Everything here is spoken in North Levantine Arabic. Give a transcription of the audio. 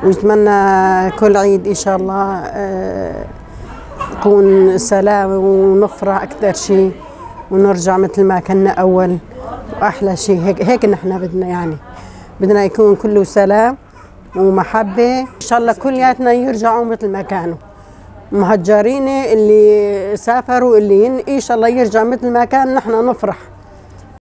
ونتمنى كل عيد إن شاء الله يكون سلام ونفرح أكثر شيء ونرجع مثل ما كنا أول، وأحلى شيء هيك هيك نحن بدنا، يعني بدنا يكون كله سلام ومحبة إن شاء الله، كلياتنا يرجعوا مثل ما كانوا مهجرين اللي سافروا اللي إن شاء الله يرجع مثل ما كان، نحن نفرح.